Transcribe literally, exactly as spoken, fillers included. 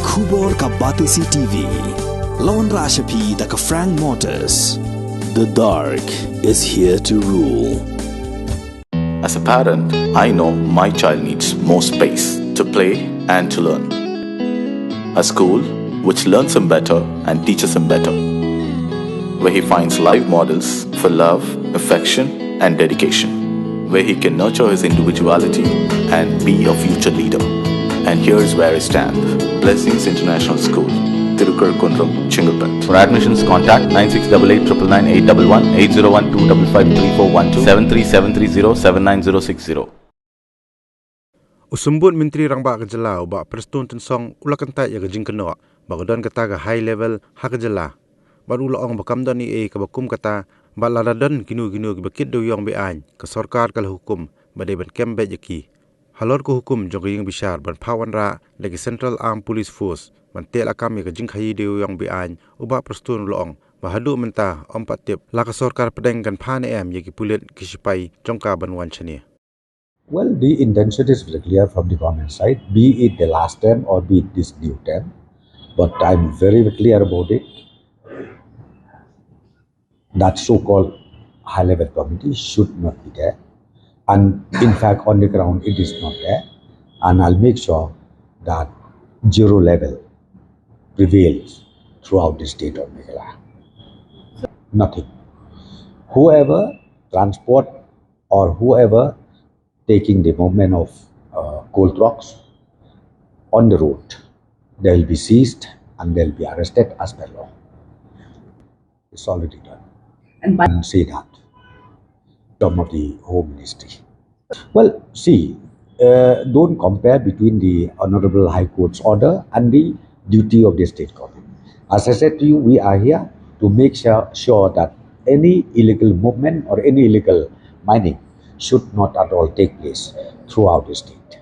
Khubor ka Batesi T V. Lawan Rashapi da ka Frank Motors. The dark is here to rule. As a parent, I know my child needs more space to play and to learn. A school which learns him better and teaches him better, where he finds live models for love, affection, and dedication, where he can nurture his individuality and be a future leader. And here's where I stand. Blessings International School, Tirukar Kundrum, Chengalpet. For admissions, contact nine six double eight triple nine eight double one, eight zero one two double five three four one two, seven three seven three zero seven nine zero six zero. U Symbud Myntri Rangbah ka jylla u Bah Prestone Tynsong u la kyntait ïa ka jingkynnoh ba ka don kata ka high level ha ka jylla, bad u la ong ba kam don ei ei kaba kum kata, bad lada don kino kino kiba kit dewiong be-aiñ, ka sorkar ka la hukum ba dei ban kem beit ïa ki. Halor ka hukum jong ka ïingbishar ban phah wanrah da ki Central Armed Police Force ban teh lakam ïa ka jingkhaïi dewiong be-aiñ, u Bah Prestone u la ong ba haduh mynta ym pat tip la ka sorkar pdeng kan phah ne em ïa ki pulit ki shipai jong ka ban wan shane. Well, the intention is very clear from the government side, be it the last term or be it this new term. But I'm very clear about it. That so-called high-level committee should not be there. And in fact, on the ground, it is not there. And I'll make sure that zero level prevails throughout the state of Meghalaya. Nothing. Whoever transport or whoever taking the movement of uh, coal trucks on the road, they will be seized and they'll be arrested as per law. It's already done. And by and say that. Some of the Home Ministry. Well, see, uh, don't compare between the Honorable High Court's order and the duty of the state government. As I said to you, we are here to make sure, sure that any illegal movement or any illegal mining should not at all take place throughout the state.